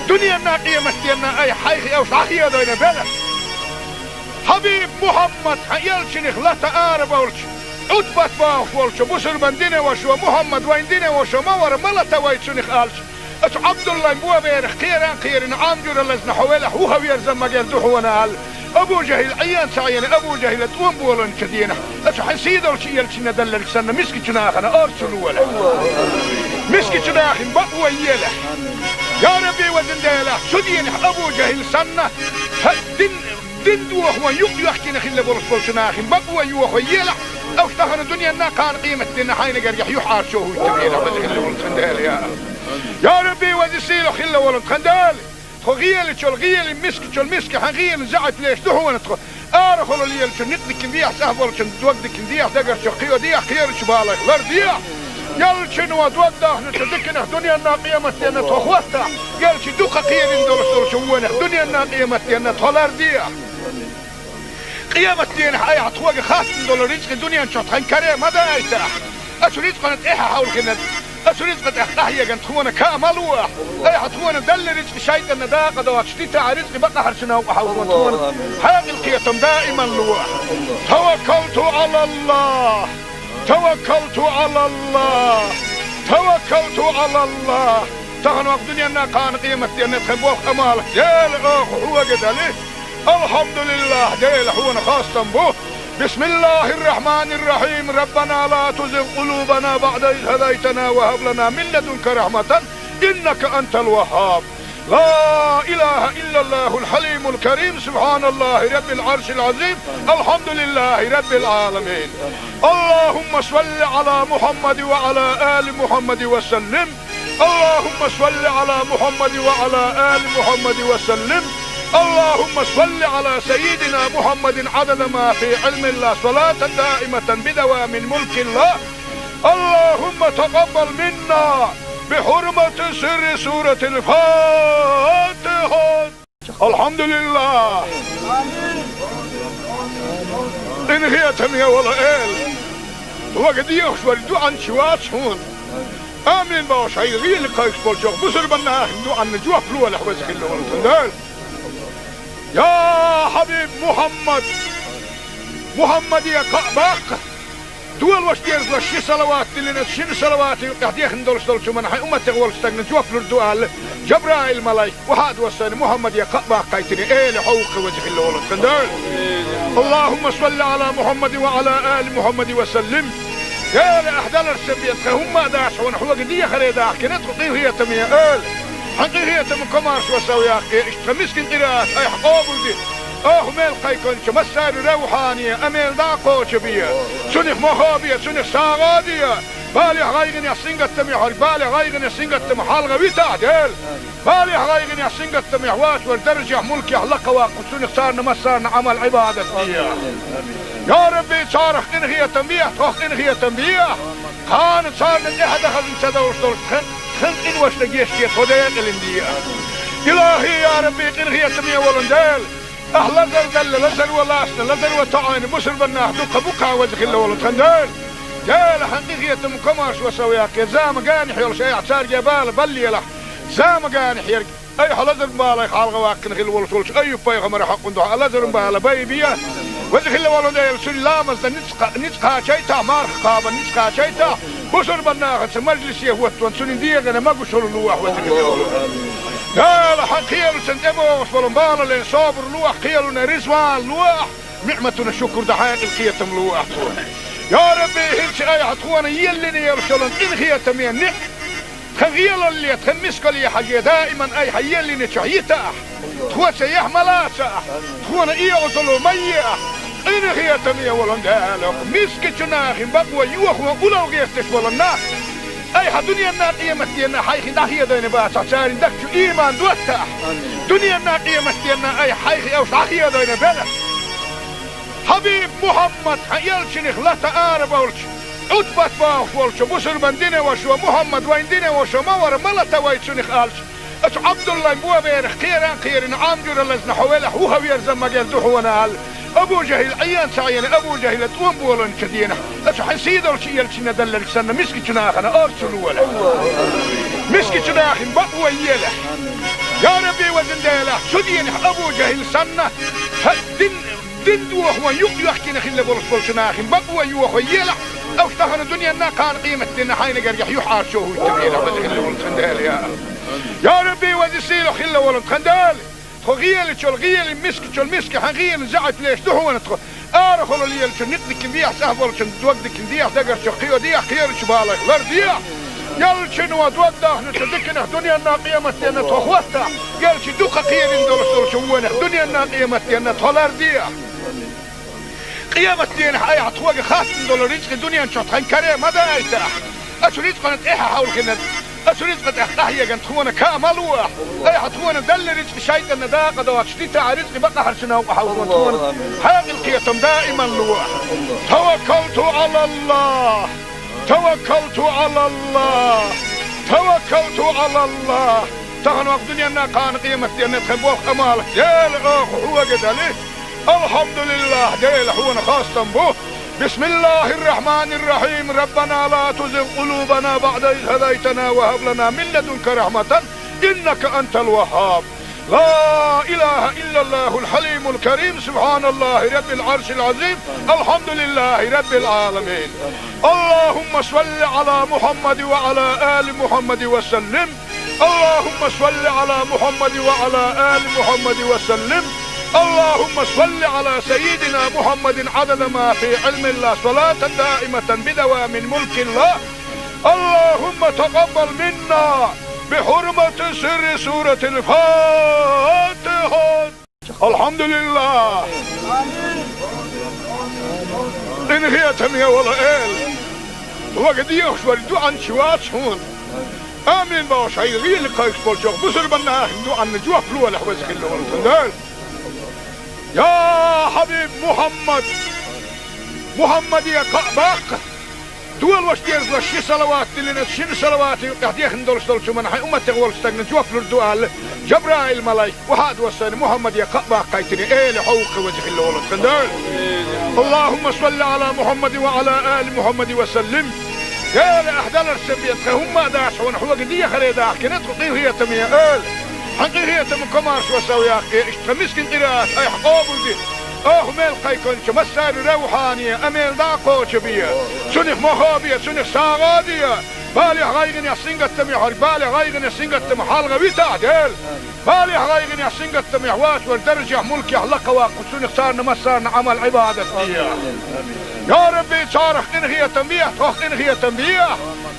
Дуьненна, къематденна айхьа хьайх уьш дӀахедийна белахь. Хьабиб Мухьаммад, хьан элчанах лата ара болчу, Ӏутбат бохуш волчу бусурбан динан вашо, Мухьаммад вайн динан вашо ма вара, ма лата вай цунах аьлча, оцу Ӏабдуллайн боберах кхеран кхерина, Ӏам жуьра лазна хьо велахь, вуха верза магар ду хьуна аьлла. Абу ЖахӀил Ӏен ца Ӏена, Абу ЖахӀила тӀом боланчу дийнахь, оцу хьан сийдолчу элчанна далларг санна, мискачу нахана орцу лолахь. Мискачу нахана бакъо елахь. Я Рабби, везан Дела, цу дийнахь Абу ЖахӀил санна, хьан дин, дин дохо юкъ йоьхкина хилла болуш болчу нахана бакъо йохо елахь, уьш тахана дуьненна, кхана къематденна хьайна гергахь юьхьӀаьржо хӀуттабелахь, веза хилла волу тхан Дела, я. Я Рабби, веза сийлахь хилла волу тхан Дела. Тхо гӀелачул гӀелин, мискачул миска, хьан гӀелин заьӀап леш ду хьуна тхо. Арахула лелачун никъ дикина дехьа, цӀахь болчун дог дикина дехьа, дагарчу кхио дехьа, кхерачу балайх лардехьа. Элчано дог дахначу диканах дуьненна, къематденна тхо хӀоттахь, элча дукха кхерина долуш долчу вонах дуьненна, къематденна тхо лардехьа. Къематденахь айхьа тхоьга хаттам долу рицкъа дуьнен чохь тхан каре ма дайтахь. Оцу рицкъана тӀаьхьа хьовлхина, оцу рицкъа тӀехь къахьегна тхуна ка ма лолахь. Айхьа тхуна делла рицкъа шайтӀанна дакъа доцуш дитахь, рицкъа бакъахьарчу новкъа хьовзо тхуна хьекъал кхетам даиман лолахь. Таваккалту Ӏалаллахь! Таваккалту Ӏалаллахь! Таваккалту Ӏалаллахь! Тахана вакъ дуьненна, кхана къематденна тхан болх, Ӏамал, Дела, оха хьоьга дали. Алхьамдулиллахь, Дела, хьуна хастам бу. بسم الله الرحمن الرحيم. ربنا لا تزغ قلوبنا بعد إذ هديتنا وهب لنا من لدنك رحمة إنك أنت الوهاب. لا إله إلا الله الحليم الكريم. سبحان الله رب العرش العظيم. الحمد لله رب العالمين. اللهم صل على محمد وعلى آل محمد وسلم. اللهم صل على محمد وعلى آل محمد وسلم. اللهم صل على سيدنا محمد عدد ما في علم الله، صلاة دائمة بدوام ملك الله. اللهم تقبل منا بحرمة سر سورة الفاتحة. Алхьамдулиллах! Къинхетаме волу Эла! Вага дехаш вара дуьхьанча вац хьуна. Амин бохуш, хьайга гӀийла кхайкхаш болчохь бусурбан нахана дуьхьанна жоп лолахь, веза хилла волу тхан Дела. Я хьабиб Мухьаммад! Мухьаммаде кхаъ баккха! Долош дерзалаш ши салават диллина, шина салавата юкъахь дехна долуш долчу хӀуманна хьайн умматех волчу стагна жоп лур ду аьлла, Жабраил-малайк, вахьа а доссийна, Мухьаммаде кхаъ баккхийтина, Эла, хьо ву-кх веза хилла волу тхан Дела. اللهم صل على محمد وعلى آل محمد وسلم. Эла, ахь даларца бен тхан хӀумма а дац хьуна, хьоьга дехаре дахкина тхо, къинхетаме Эла. Хьан къинхетам, комаршо сов яккхий, иштта тхан мискин къираат айхьа къобалде. Оха мел кхайкхинчу массарна равхьане а мел дӀа а кхочу бе. Цунах мохо бе, цунах сагӀа а де. Балехь, гӀайгӀанехь, сингаттамехь верг, балех, гӀайгӀанех, сингаттамах хьалха витахь, Дела. Балехь, гӀайгӀанехь, сингаттамехь воцург даржехь, мулкехь лакхаваккха, цунах царна массарна Ӏамал-Ӏибадат де. Я Рабби, царах къинхетам бехьа, тхох къинхетам бехьа. Кхана царна тӀаьхьа дан хазна ца довш долуш тхан, тхан къиношна гечде, тхо декъалина де. Илахи, я Рабби, къинхетаме волу Дела! Ахь лазар делла, лазаро лацна, лазаро тоӀийна бусурбан нах дуккха бу-кх, веза хилла волу тхан Дела. Дела, хьан къинхетам, комаршо сов яккхий, зама генахь йолуш айхьа цаьрга бала баллалахь. Зама генахь ерг айхьа лазаран балех хьалха ваккхина хилла волуш волчу Айюб-пайхамаран хьокъун дуьхьа лазаран бала байбе. Веза хилла волу Дела, цуьнан ламазна ницкъ кха-, ницкъ кхачийтахь, марха кхабарна ницкъ кхачийтахь, бусурбан нахаца мажлисе хӀоттон цуьнан дегӀана могушалла лолахь, веза хилла волу. Дела, хьан кхелашна тӀебогӀуш болу балале собар лолахь, кхелана риза вала лолахь, ниӀматана шукур дан хьекъал кхетам лолахь тхуна. Я Рабби, хӀинца айхьа тхуна еллина йолуш йолу къинхетаме ниӀ-, тхан гӀелалле, тхан мискалле хьажий, даиман айхьа еллиначохь йитахь. Тхо цаьхьа ма лацахь, тхуна оьгӀазло ма ехь. Къинхетаме волу Дела, мискачу нахана бакъо йохо улал гӀерташ болу нах, айхьа дуьненна, къематденна хьайх дӀахедийна бацахь, церан дагчу иман доттахь. Дуьненна, къематденна айхьа хьайх уьш дӀахедийна белахь. Хьабиб Мухьаммад, хьан элчанах лата арабевлча, Ӏутбат бохуш волчу бусурбан динан вашас: «Мухьаммад вайн динан ваша ма вара, ма лата вай цунах», — аьлча, оцу Ӏабдуллайн боберах кхеран а кхерина, Ӏам жуьра лазна хьо велахь, вухаверза магар ду хьуна, аьлла, Абу ЖахӀил Ӏен ца Ӏена, Абу ЖахӀила тӀом болийначу дийнахь, оцу хьайн сийдолчу элчанна делларг санна, мискачу нахана орцу лолахь. Мискачу нахана бакъо елахь. Я Рабби, везан Дела, цу дийнахь Абу ЖахӀил санна, хьан дин, дин дохо юкъ йоьхкина хилла болуш болчу нахана бакъо йохо елахь, уьш тахана дуьненна, кхана къематденна хьайна гергахь юьхьӀаьржо хӀуьттабелахь, веза хилла волу тхан Дела, я. Я Рабби, веза сийлахь хилла волу тхан Дела, тхо гӀелачул гӀелин, мискачул миска хьан гӀелин заьӀап леш ду хьуна тхо. Арахула лелачу никъ дикина дехьа, цӀахь болчун дог дикина дехьа, дагарчу кхио дехьа, кхерачу балайх лардехьа. Ялчуьнан дог дахначу диканах дуьненна, къематденна тхо хӀоттахь, ялчу дукха кхерина долуш долчу вонах дуьненна, къематденна тхо лардехьа. Къематденахь айхьа тхоьга хаттам долу рицкъа дуьнен чохь тхан каре ма дайтахь. Оцу рицкъана тӀаьхьа хьовлхина, оцу рицкъа тӀехь къахьегна тхуна ка ма лолахь. Айхьа тхуна делла рицкъа шайтӀанна дакъа доцуш дитахь, рицкъа бакъахьарчу новкъа хьовло тхуна. Хьекъал, кхетам даиман лолахь. Таваккалту Ӏалаллахь! Таваккалту Ӏалаллахь! Таваккалту Ӏалаллахь! Тахана ваха дуьненна, кхана къематденна тхан болх, Ӏамал, Дела, оха хьоьга дели. Алхьамдулиллахь, Дела, хьуна хастам бу. بسم الله الرحمن الرحيم. ربنا لا تزغ قلوبنا بعد إذ هديتنا وهب لنا من لدنك رحمة إنك أنت الوهاب. لا إله إلا الله الحليم الكريم. سبحان الله رب العرش العظيم. الحمد لله رب العالمين. اللهم صل على محمد وعلى آل محمد وسلم. اللهم صل على محمد وعلى آل محمد وسلم. اللهم صل على سيدنا محمد عدد ما في علم الله، صلاة دائمة بدوام ملك الله. اللهم تقبل منا بحرمة سر سورة الفاتحة. Алхьамдулиллахь! Къинхетаме волу Эла! Хьоьга дехаш верг дуьхьал чу вац хьуна. Амин бохуш, хьайн гӀийла кхайкхаш болчу бусурбан нахана дуьхьанна жоп лолахь, веза хилла волу тхан Дела. Я Хьабиб Мухьаммад! Мухьаммаде кхаъ баккха! Долош дезалаш ши салават диллина, шина салавата юкъахь дехна долуш долчу хӀуманна хьайн умматех волчу стагна жоп лур ду аьлла, Жабраил малайк, вахьа а доссийна, Мухьаммаде кхаъ баккхийтина, Эла хьо ву-кх, веза хилла волу тхан Дела. اللهم صل على محمد وعلى آل محمد وسلم. Эла, ахь даларца бен тхан хӀумма а дац хьуна, хьоьга дехаре дахкина тхо, къинхетаме Эла. Хьан къинхетам, комаьршо сов яккхий, иштта тхан мискин къираат айхьа къобалде. Оха мел кхайкхинчу массарна равхьане, амел дӀа а кхочу бе. Цунах мохо бе, цунах сагӀа а де. Балехь, гӀайгӀанехь, сингаттамехь верг, балех, гӀайгӀанех, сингаттамах хьалха витахь, Дела. Балехь, гӀайгӀанехь, сингаттамехь воцург даржехь, мулкехь лакха ваккха, цунах царна массарна Ӏамал-Ӏибадат де. Я Рабби, царах къинхетам бехьа, тхох къинхетам бехьа.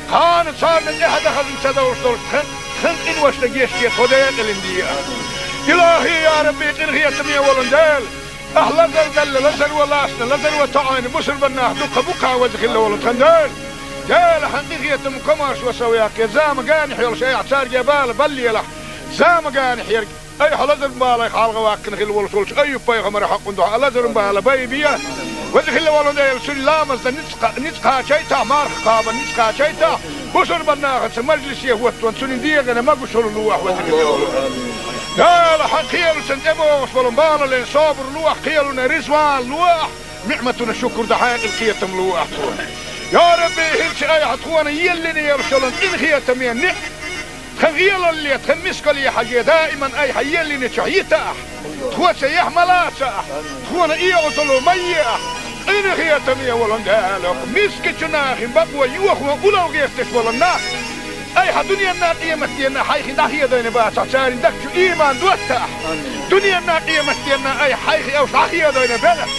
Кхана царна тӀаьхьа дан хазна ца довлуш долчу тхан, тхан къиношна гечде, тхо декъалина де. Илахьи, я Рабби, къинхетаме волу Дела! Ахь лазар делла, лазаро лаьцна, лазаро тоьӀна бусурбан нах дуккха бу-кх, веза хилла волу тхан Дела. Дела, хьан къинхетам, комаьршо сов яккхий, зама генахь йолуш айхьа цаьрга бала баллалахь. Зама генахь ерг айхьа лазаран балех хьалха ваккхина хилла волуш волчу Айюб-пайхамаран хьакъан дуьхьа лазаран бала байбе. Веза хилла волу Дела, цуьнан ламазна ницкъ кха-, ницкъ кхачийтахь, марха кхабарна ницкъ кхачийтахь, бусурбан нахаца мажлисе хӀоттаван цуьнан дегӀана могушалла лолахь, веза хилла волу. Дела, хьан кхелашна тӀебогӀуш болу бала лен собар лолахь, кхелана реза ван лолахь, ниӀматана шукур дан хьекъал, кхетам лолахь тхуна. Я Рабби, хӀинца айхьа тхуна еллина йолуш йолу къинхетаме ниӀ-, тхан гӀелалле, тхан мискалле хьажий, даиман айхьа еллинчохь йитахь, тхоца яхь ма лацахь, тхуна и Ӏузало ма еахь. Къинхетаме волу Дела, мискачу нахана бакъо йохо улал гӀерташ болу нах, айхьа дуьненна, къематденна хьайх дӀахедийна бацахь, церан дагчу иман доттахь. Дуьненна, къематденна айхьа хьайх уьш дӀахедийна белахь.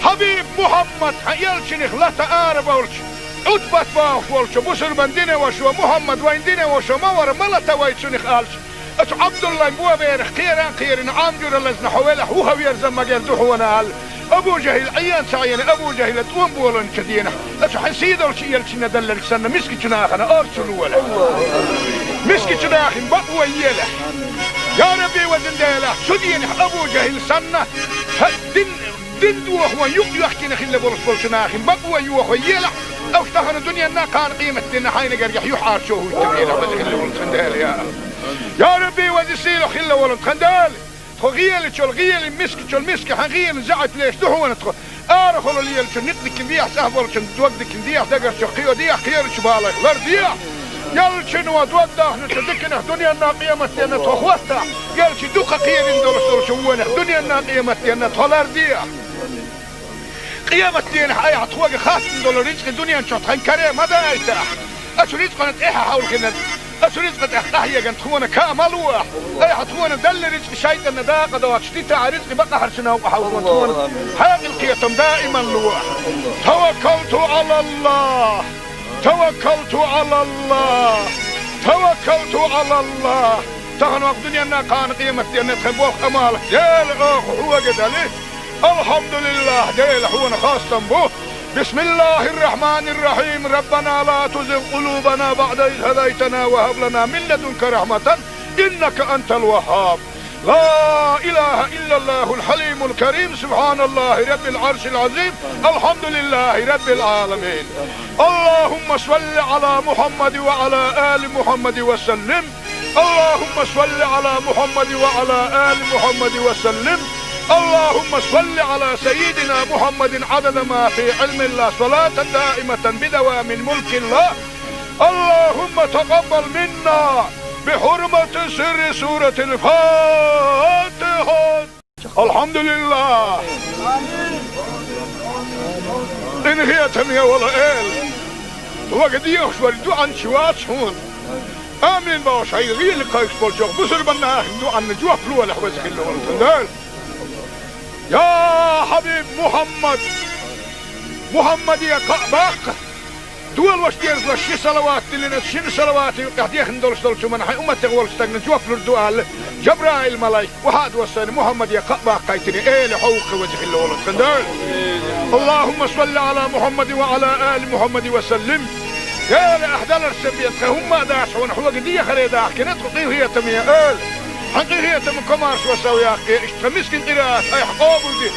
Хьабиб Мухьаммад, хьан элчанах лата арабевлча, Ӏутбат бохуш волчу бусурбан динан вашас: «Мухьаммад вайн динан ваша ма вара, ма лата вай цунах», — аьлча, оцу Ӏабдуллайн боберах кхеран а кхерина, Ӏам жуьра лазна хьо велахь, вухаверза магар ду хьуна, аьлла, Абу-Жахьил Ӏийна ца Ӏийна, Абу-Жахьила тӀом боланчу дийнахь, аса хьайн сий долчу элчанна делларг санна, мискачу нахана орцу лолахь. Мискачу нахана бакъо елахь. Я Рабби, везан Дела, цу дийнахь Абу-Жахьил санна, хьан дин, дин дохо юкъ йоьхкина хилла болуш болчу нахана бакъо йохо елахь, уьш тахана дуьненна, кхана къематдийнна хьайна гергахь юьхьӀаьржо хӀуьттур елахь, веза хилла волу тхан Дела, я. Я Рабби, веза сийлахь хилла волу тхан Дела! Тхо гӀелачул гӀели, мискачул миска хьан гӀелин заьӀап леш ду хьуна тхо. Арахула лелачу никъ дикина дехьа, цӀахь болчун дог дикина дехьа, дагарчу кхио дехьа, кхерачу балайх лар дехьа. Яллачуьнан дог дахначу диканах дуьненна, къематденна тхо хӀоттахь, яллачу дукха кхерина долуш долчу вонах дуьненна, къематденна тхо лар дехьа. Къематденахь айхьа тхоьга хаттам долу рицкъи дуьнен чохь тхан каре ма дайтахь. Аса рицкъана тӀаьхьа хьовлхина, аса рицкъа тӀехь къахьеган тхуна ка ма лохь. Айхьа тхуна делла рицкъи шайтӀанна дакъа доцуш дитахь, рицкъи бакъахьарчу новкъа хьовзо тхуна хьекъал, кхетам даиман лохь. Таваккалту Ӏалаллахь! Таваккалту Ӏалаллахь! Таваккалту Ӏалаллахь! Тахана ваха дуьненна, кхана къематденна тхан болх, Ӏамал, Дела, оха хьоьга дали. Алхьамдулиллахь, Дела, хьуна хастам бу. بسم الله الرحمن الرحيم. ربنا لا تزغ قلوبنا بعد إذ هديتنا وهب لنا من لدنك رحمة إنك أنت الوهاب. لا إله إلا الله الحليم الكريم. سبحان الله رب العرش العظيم. الحمد لله رب العالمين. اللهم صل على محمد وعلى آل محمد وسلم. اللهم صل على محمد وعلى آل محمد وسلم. اللهم صل على سيدنا محمد عدد ما في علم الله، صلاة دائمة بدوام ملك الله. اللهم تقبل منا بحرمة سر سورة الفاتحة. Алхьамдулиллахь! Къинхетаме волу Эла! Хьоьга дехаш верг дуьхьал чу вац хьуна. Амин бохуш, хьайн гӀийла кхайкхаш болчу бусурба нахана дуьхьанна жоп лолахь, веза хилла волу тхан Дела. Я Хьабиб Мухьаммад! Мухьаммаде кхаъ баккха! Долуш дезалаш ши салават диллина, шина салавата юкъахь дехна долуш долчу хӀуманна хьайн умматех волчу стагна жоп лур ду аьлла, Жабраил-малайк, охьа а доссийна, Мухьаммаде кхаъ баккхийтина, Эла хьовха, веза хилла волу тхан Дела. اللهم صل على محمد وعلى آل محمد وسلم. Эла, ахь даларш ца бен, тхан хӀумма а дац хьуна, хьоьга дехаре дахкина тхо, къинхетаме Эла. Хьан къинхетам, комаршо сов яккхий, иштта тхан мискин къираат айхьа къобалде.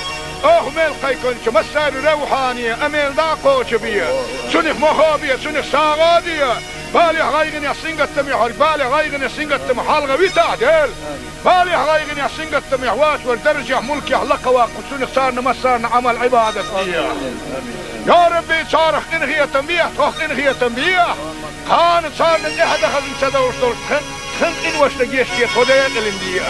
Оха мел кхайкхинчу массарна равхьане, амел дӀа а кхочу бе. Цунах мохо бе, цунах сагӀа а де. Балехь, гӀайгӀанехь, сингаттамехь верг, балех, гӀайгӀанех, сингаттамах хьалха витахь, Дела. Балехь, гӀайгӀанехь, сингаттамехь воцург даржехь, мулкехь лакха ваккха, цунах царна массарна Ӏамал-Ӏибадат де. Я Рабби, царах къинхетам бехьа, тхох къинхетам бехьа. Кхана царна тӀаьхьа дан хазна ца довш долуш тхан, тхан къиношна гечде тхо декъалина де.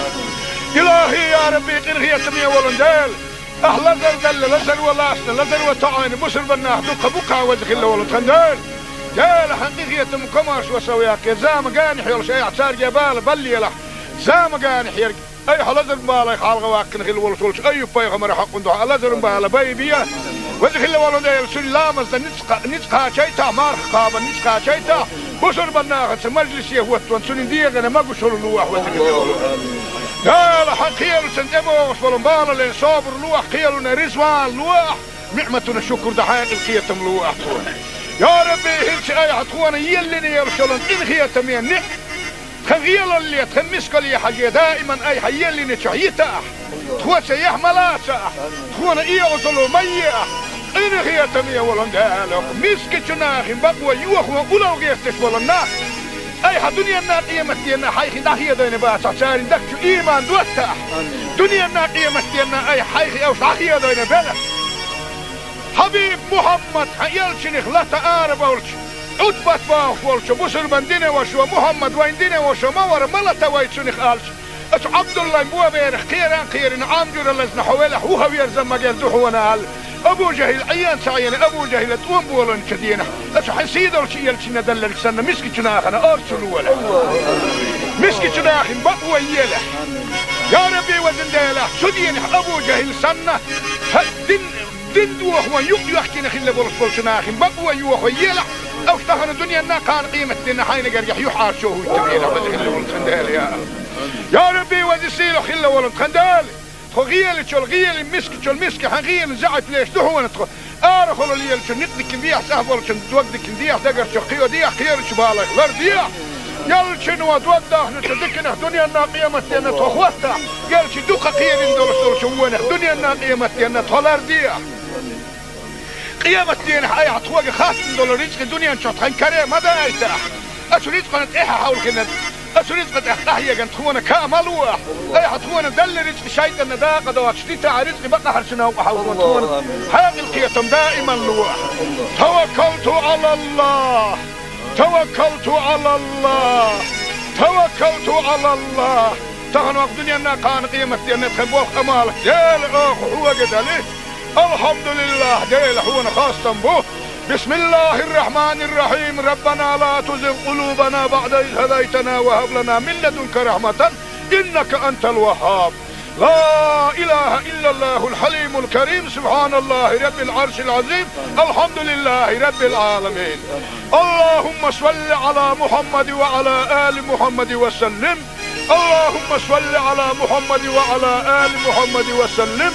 Илахьи, я Рабби, къинхетаме волу Дела! Ахь лазар делла, лазар ван лаьцна, лазар ван тоьӀна бусурба нах дукха бу-кх, веза хилла волу тхан Дела. Дела, хьан къинхетам, комаршо сов яккхий, зама генахь йолуш айхьа цаьрга бала баллалахь, зама генахь ерг айхьа лазаран балех хьалха ваккхина хилла волуш волчу Айюб-пайхамаран хьокъан дуьхьа лазаран бала байбе. Веза хилла волу Дела, цуьнан ламазна ницкъ кха-, ницкъ кхачийтахь, марха кхабарна ницкъ кхачийтахь, бусурба нахаца мажлисе хӀоттаван цуьнан дегӀана могушалла лохь, веза хилла волу. Дела, хьан кхелаца тӀебогӀуш болу балале собар лохь, кхелана резаван лохь, ниӀматана шукур дан хьекъал, кхетам лохь тхуна. Я Рабби, хӀинца айхьа тхуна еллина йолуш йолу къинхетаме ниӀ-, тхан гӀелалле, тхан мискалле хьажий, даиман айхьа еллинчохь йитахь, тхоьца яхь ма лацахь, тхуна оьгӀазло ма ехь, къинхетаме волу Дела, мискачу нахана бакъо йохо улал гӀерташ болу нах айхьа дуьненна, къематденна хьайх дӀахедийна бацахь, церан дагчу ийман доттахь, дуьненна, къематденна айхьа хьайх уьш дӀахедийна белахь. Хьабиб Мухьаммад, хьан элчанах лата арабовлуш, Ӏутбат бохуш волчу бусурбан динан вашо, Мухьаммад вайн динан вашо ма вара, ма лата вай цунах, аьлча, оцу Ӏабдуллайн боберах кхеран а кхерина, Ӏам жуьра лазна хьо велахь, вухаверза магар ду хьуна, аьлла, Абу-Жахьил Ӏийна ца Ӏийна, Абу-Жахьила тӀом боланчу дийнахь, оцу хьайн сий долчу элчанна делларг санна, мискачу нахана орцу лолахь. Мискачу нахана бакъо елахь. Я Рабби, везан Дела, цу дийнахь Абу-Жахьил санна, хьан дин Дин дохо юкъ йоьхкина хилла болуш болчу нахана бакъо йохо елахь, уьш тахана дуьненна, кхана къематденна хьайна гергахь юьхьӀаьржо хӀуьттур елахь, веза хилла волу тхан Дела, я. Я Рабби, веза сийлахь хилла волу тхан Дела! Тхо гӀелачул гӀелин, мискачул миска хьан гӀелин заьӀап леш ду хьона тхо. Арахула лелачун никъ дикин дехьа, цӀахь болчун дог дикин дехьа, дагарчу кхио дехьа, кхерачу балайх лар дехьа. Ялчун ва дог дахначу дикинах дуьненна къематденна тхо хӀоттахь, ялчи дукха кхерин долуш долчу вонах дуьненна къематденна тхо лар дехьа. Къематденахь айхьа тхоьга хаттам долу рицкъи дуьнен чохь тхан каре ма дайтахь. Ацу рицкъана тӀаьхьа хьовлхина, ацу рицкъа тӀехь къахьеган тхуна ка ма лохь. Айхьа тхуна далла рицкъи шайтӀанна дакъа доцуш дитахь, рицкъи бакъахьарчу новкъа хьовлхо тхуна хьекъал кхетам даиман лохь. Таваккалту Ӏалаллах! Таваккалту Ӏалаллах! Таваккалту Ӏалаллах! Тахана вакъ дуьненна кхана къематденна тхан болх Ӏамал, Дела, оха хьоьга дали. Алхьамдулиллах, Дела, хьуна хастам бу. Бисмиллахир-рахманир-рахим. Раббана ла тузигъ къулубана баъда из хӀадайтана ва хӀаб лана мин ладунка рахьматан, иннака антал ваххаб. Ла илаха иллаллахул хьалимул карим. Субханаллахи раббил Ӏаршил Ӏазим. Алхьамдулиллахи раббил Ӏаламин. Аллахумма салли Ӏала Мухьаммад ва Ӏала али Мухьаммад ва саллим. اللهم صل على محمد وعلى آل محمد وسلم.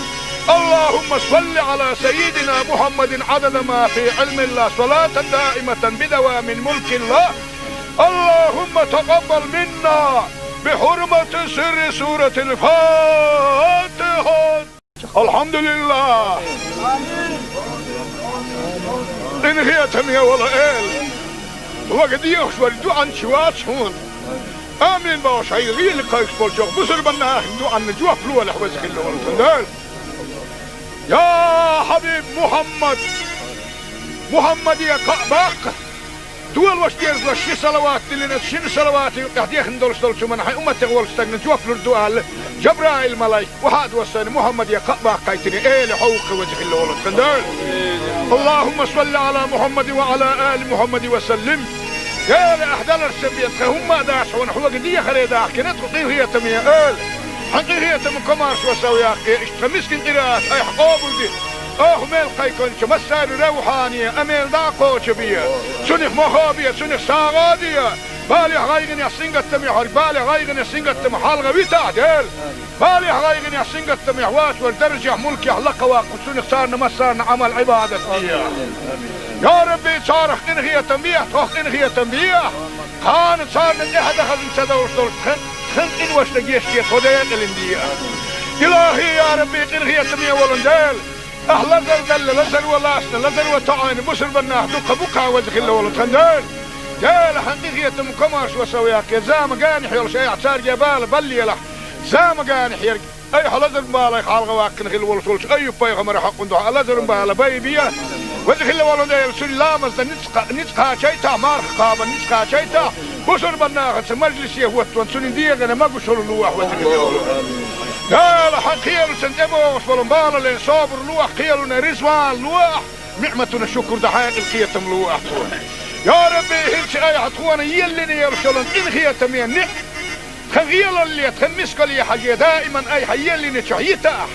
اللهم صل على سيدنا محمد عدد ما في علم الله، صلاة دائمة بدوام ملك الله. اللهم تقبل منا بحرمة سر سورة الفاتحة. Алхьамдулиллах! Къинхетаме волу Эла! Хьоьга дехаш вара дуьхьанча вац хьуна. Амин бохуш хьайн гӀийла кхайкхаш болчохь бусурбан нахана дуьхьанна жоп лолахь, веза хилла волу тхан Дела. Я Хьабиб Мухьаммад! Мухьаммаде кхаъ баккха! Дола ваша дерзалаш ши салават диллина, шина салавата юкъахь дехна долуш долчу хӀуманна хьайн умматех волчу стагна жоп лур ду аьлла, Жабраил-малайк охьа а доссийна, Мухьаммаде кхаъ баккхийтина, Эла, хьо ву-кх веза хилла волу тхан Дела. Аллахумма салли Ӏала Мухьаммадин ва Ӏала али Мухьаммадин ва саллим. Эла, ахь даларш сан бен, тхан хӀумма а дац хьуна, хьоьга дехаре дахкина тхо, къинхетаме Эла. Хьан къинхетаман комаршо сов яккхий, иштта тхан мискин къираат айхьа къобалде. Оха мел кхайкхинчу массарна равхьане, амел дӀа а кхочу бе. Цунах мохо бе, цунах сагӀа а де. Балех, гӀайгӀанех, сингаттамех хьоьга, балех, гӀайгӀанех, сингаттамах хьалха витахь, Дела. Балех, гӀайгӀанех, сингаттамех вац вара даржехь, мулкехь лакха ваккха, цунах царна массарна Ӏамал-Ӏибадат де. Я Рабби, царах къинхетам бехьа, тхох къинхетам бехьа. Кхана царна тӀаьхьа дахазна ца довш долуш тхан, тхан къиношна гечде, тхо декъалин де. Илахи, я Рабби, къинхетаме волун Дела! Ахь лазар далла, лазар ван лаьцна, лазар ван тоьӀна бусурбан нах дуккха бу-кх, веза хилла волу тхан Дела. Дела, хьан къинхетаман комаршо сов яккхий, зама генахь йолуш айхьа цаьрга бала баллалахь. Зама генахь ерг айхьа лазаран балех хьалха ваьккхина хилла волуш волчу Айюб-пайхамаран хьакъан дуьхьа лазаран бала байбе. Веза хилла волу Дела, цуьнан ламазна ницкъ, ницкъ кхачийтахь, марха кхабан ницкъ кхачийтахь, бусурбан нахаца мажлисе хӀоттаван цуьнан дегӀана могушалла лолахь, веза хилла волу Дела. Хьан кхелашна тӀебогӀуш болу балале собар лолахь, кхелана реза ван лолахь, ниӀматана шукур дан хьекъал кхетам лолахь тхуна. Я Рабби, хӀинца айхьа тхуна еллина йолуш йолу къинхетаме ниӀ- Тхан гӀелалле, тхан мискалле хьажий, даиман айхьа еллинчохь йитахь.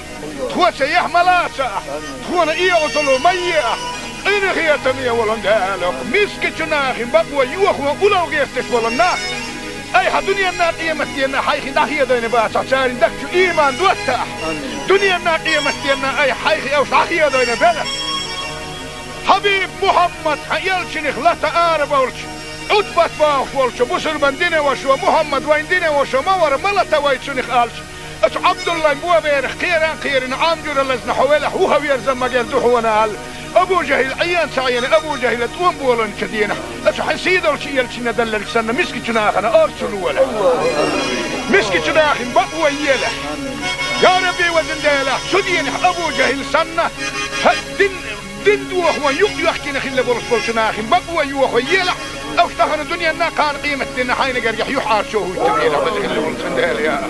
Тхоца яхь ма лацахь, тхуна оьгӀазло ма ехь. Къинхетаме волун Дела, мискачу нахана бакъо йохо улал гӀерташ болу нах. Айхьа дуьненна, къематденна хьайх дӀахедийна бацахь, церан дагчу иман доттахь. Дуьненна, къематденна айхьа хьайх уьш дӀахедийна белахь. Хьабиб Мухьаммад, хьан элчанах лата ара болчу, Ӏутбат бохуш волчу бусурбан динан вашо, Мухьаммад вайн динан вашо ма вара, ма лата вай цунах аьлча, оцу Ӏабдуллайн боберах кхера а кхерина, Ӏам жуьра лазна хьо велахь, вуха верза магар ду хьуна аьлла, Абу ЖахӀил Ӏен ца Ӏийна, Абу ЖахӀила тӀом болийначу дийнахь, оцу хьан сийдолчу элчанна делларг санна, мискачу нахана орцу лолахь. Мискачу нахана бакъо елахь. Я Рабби, везан Дела, цу дийнахь Абу ЖахӀил санна, хьан дин Дин дохо юкъ йоьхкина хилла болуш болчу нахана бакъо йохо елахь, уьш тахана дуьненна, кхана къематденна хьайна гергахь юьхьӀаьржо хӀуттур елахь, веза хилла волу тхан Дела, я.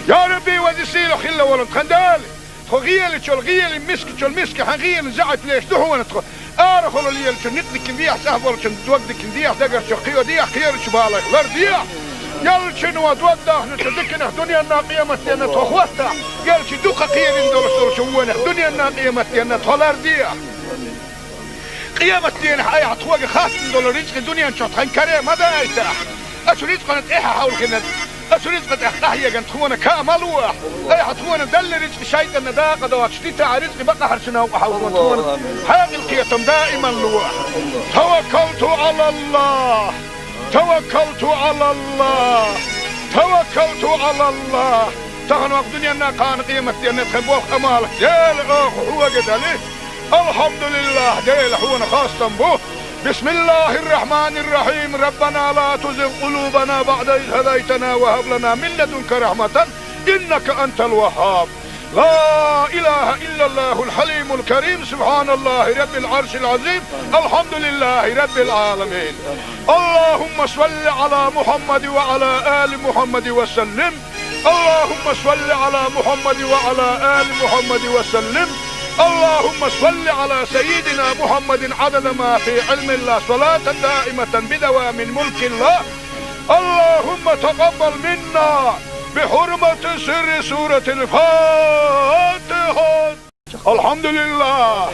Я Рабби, веза сийлахь хилла волу тхан Дела! Тхо гӀелачул гӀелин, мискачул миска хьан гӀелин заьӀап леш ду хьуна тхо. Арахула лелачун никъ дикин дехьа, цӀахь болчун дог дикин дехьа, дагарчу кхио дехьа, кхерачу балайх лар дехьа. Ялчун ва дог дахначу диканах дуьненна, къематденна тхо хӀоттахь, ялчи дукха кхерин долуш долчу вонах дуьненна, къематденна тхо лар дехьа. Къематденахь айхьа тхоьга хаттам долу рицкъи дуьнен чохь тхан каре ма дайтахь. Ацу рицкъана тӀаьхьа хьовлхина, Ацу ризкъа тӀехь къахьеган тхуна камал ву ахь. Айхьа тхуна далла ризкъа шайтӀанна дакъа доцуш дитахь, ризкъа бакъахьарчу новкъа хьовзо тхуна. Хьекъал кхетам даиман лу ахь. Таваккалту алаллах. Таваккалту алаллах. Таваккалту алаллах. Тахана вакъ дуьненна кхана къематденна тхан болх амал. Дела оха хьога дали. Алхьамдулиллах, Дела хьуна хастам бу. بسم الله الرحمن الرحيم. ربنا لا تزغ قلوبنا بعد إذ هديتنا وهب لنا من لدنك رحمة إنك أنت الوهاب. لا إله إلا الله الحليم الكريم. سبحان الله رب العرش العظيم. الحمد لله رب العالمين. اللهم صل على محمد وعلى آل محمد وسلم. اللهم صل على محمد وعلى آل محمد وسلم. اللهم صل على سيدنا محمد عدد ما في علم الله، صلاة دائمة بدوام ملك الله. اللهم تقبل منا بحرمة سر سورة الفاتحة. Алхьамдулиллах.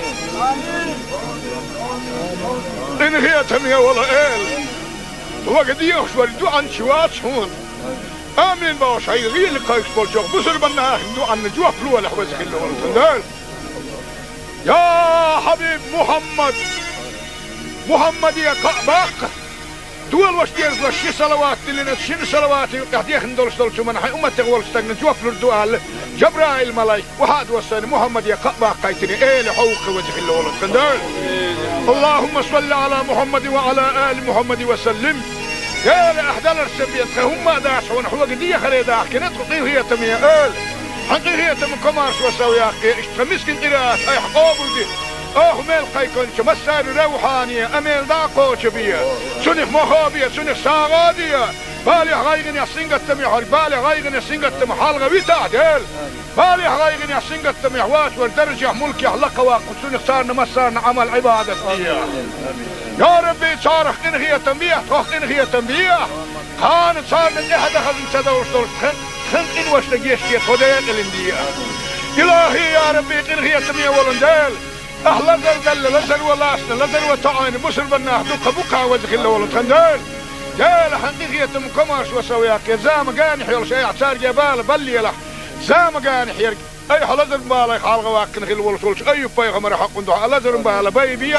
Къинхетаме вола Эла. Вага дехаш вара дуьхьанча вац хьуна. Амин бохуш хьайга гӀийла кхайкхаш болчох бусурбанна ахин дуьхьанна жоп лолахь, веза хилла волу тхан Дела. Я Хьабиб Мухьаммад! Мухьаммаде кхаъ баккха! Долош дерзош ши салават диллина, шина салавата юкъехь дехна долуш долчу хӀуманна хьайн умматех волчу стагна жоп лур ду аьлла, Жабраил-малайк, охьа а доссийна, Мухьаммаде кхаъ баккхийтина, Эла хьовха, веза хилла волу тхан Дела. اللهم صل على محمد وعلى آل محمد وسلم. Эла, ахь даларш ца бен, тхан хӀумма а дац хьуна, хьога дехаре дахкина тхо, къинхетаме Эла. Хьан къинхетаман комаршо сов яккхий, иштта тхан мискин къираат айхьа къобалде. Оха мел кхайкхинчу массарна равхьане, амел дӀа а кхочу бе. Цунах мохо бе, цунах сагӀа а де. Балех, гӀайгӀанех, сингаттамех хьоьга, балех, гӀайгӀанех, сингаттамах хьалха витахь, Дела. Балех, гӀайгӀанех, сингаттамех вац вара даржехь, мулкехь лакха ваккха, цунах царна массарна Ӏамал, Ӏибадат де. Я Рабби, царах къинхетам бехьа, тхох къинхетам бехьа. Кхана царна тӀаьхьа дахазна ца довлуш долуш тхан, тхан къиношна гечде, тхо декъалина де. Илахьи, я Рабби, къинхетаме волу Дела. Ахь лазар делла, лазар ван лаьцна, лазар ван тоьӀна бусурбаннах дуккха бу-кх, веза хилла волу тхан Дела. Дела, хьан къинхетаман комаршо сов яккхий, зама генахь йолуш айхьа цаьрга бала баллалахь. Зама генахь ерг айхьа лазаран балех хьалха ваккхина хилла волуш волчу Айюб-пайхамаран хьокъан дуьхьа лазаран бала байбе.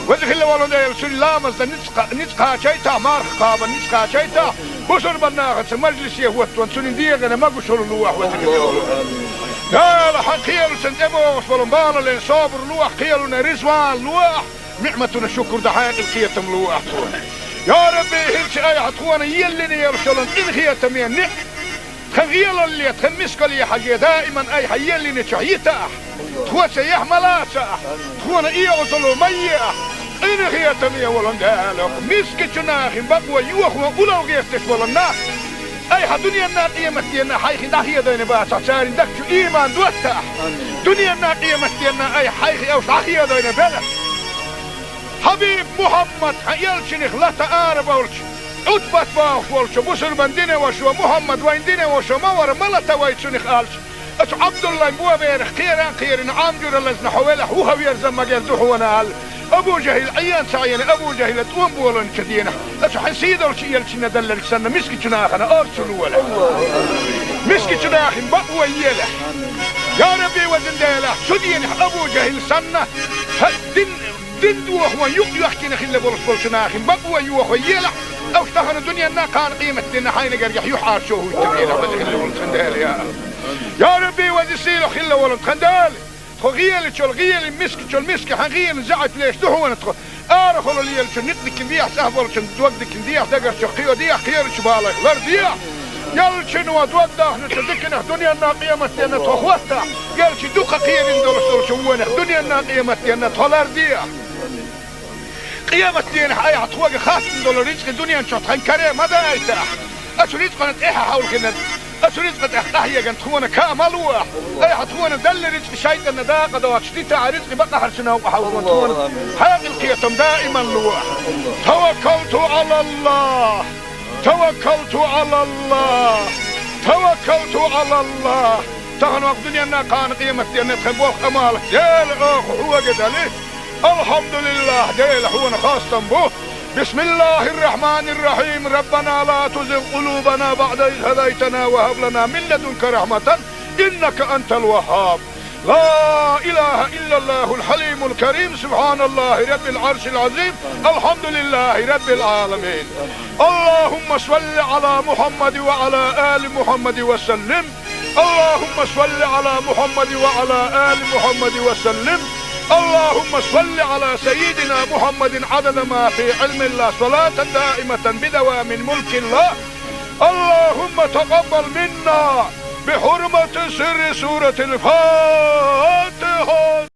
Веза хилла волу Дела, цуьнан ламазна ницкъ кха-, ницкъ кхачийтахь, марха кхабарна ницкъ кхачийтахь, бусурбаннахаца мажлисе хӀоттаван цуьнан дегӀана могушалла лолахь, веза хилла волу Дела. Дела, хьан кхелашна тӀебогӀуш болу балален собар лолахь, кхелана резаван лолахь, ниӀматана шукур дан хьекъал, кхетам лолахь тхуна. Я Рабби, хӀинца айхьа тхуна еллина йолуш йолу къинхетаме ниӀ-, тхан гӀелалле, тхан мискалле хьажий, даиман айхьа еллинчохь йитахь. Тхоца яхь ма лацахь, тхуна оьгӀазло ма ехь. Къинхетаме волу Дела, мискачу нахана бакъо йохо улал гӀерташ болу нах айхьа дуьненна, къематденна хьайх дӀахедийна бацахь, церан дагчу иман доттахь. Дуьненна, къематденна айхьа хьайх уьш дӀахедийна белахь. Хьабиб Мухьаммад, хьан элчанах лата арабевлча, Ӏутбат бохуш волчу бусурбан динан вашо, Мухьаммад вайн динан вашо ма вара, ма лата вай цунах аьлча, оцу Ӏабдуллайн боберах кхеран а кхерина, Ӏам жуьра лазна хьо велахь, вуха верза магар ду хьуна аьлла, Абу ЖахӀил Ӏен ца Ӏийна, Абу ЖахӀила тӀом болийначу дийнахь, оцу хьан сийдолчу элчанна делларг санна, мискачу нахана орцу лолахь. Мискачу нахана бакъо елахь. Я Рабби, везан Дела, цу дийнахь Абу ЖахӀил санна, хьан дин Дин дохо юкъ йоьхкина хилла болуш болчу нахана бакъо йохо елахь, уьш тахана дуьненна, кхана къематденна хьайна гергахь юьхьӀаьржо хӀуьттур елахь, веза хилла волу тхан Дела, я. Я Рабби, веза сийлахь хилла волу тхан Дела, тхо гӀелачул гӀелин, мискачул миска хьан гӀелин заьӀап леш ду хьуна тхо. Арахула лелачун никъ дикина дехьа, цӀахь болчун дог дикина дехьа, дагарчух кхийо дехьа, кхерачу балайх лар дехьа. Ялчуьнан дог дахначу диканах дуьненна, къематденна тхо хӀоттахь, ялчи дукха кхерина долуш долчу вонах дуьненна, къематденна тхо лар дехьа. Къематденахь айхьа тхоьга хаттам долу рицкъа дуьнен чохь тхан каре ма дайтахь. Оцу рицкъана тӀаьхьа хьовлхина, оцу рицкъа тӀехь къахьеган тхуна ка ма луахь. Айхьа тхуна далла рицкъа шайтӀанна дакъа доцуш дитахь, рицкъа бакъахьарчу новкъа хьовзо тхуна. Хьекъал, кхетам даиман луахь. Таваккалту алаллах. Таваккалту алаллах! Таваккалту алаллах! Тахана вакъ дуьненна, кхана къематденна тхан болх амал, Дела, оха хьога дали. Алхьамдулиллах, Дела, хьуна хастам бу. بسم الله الرحمن الرحيم. ربنا لا تزغ قلوبنا بعد إذ هديتنا وهب لنا من لدنك رحمة إنك أنت الوهاب. لا إله إلا الله الحليم الكريم. سبحان الله رب العرش العظيم. الحمد لله رب العالمين. اللهم صل على محمد وعلى آل محمد وسلم. اللهم صل على محمد وعلى آل محمد وسلم. اللهم صل على سيدنا محمد عدد ما في علم الله، صلاة دائمة بدوام ملك الله. اللهم تقبل منا بحرمة سر سورة الفاتحة.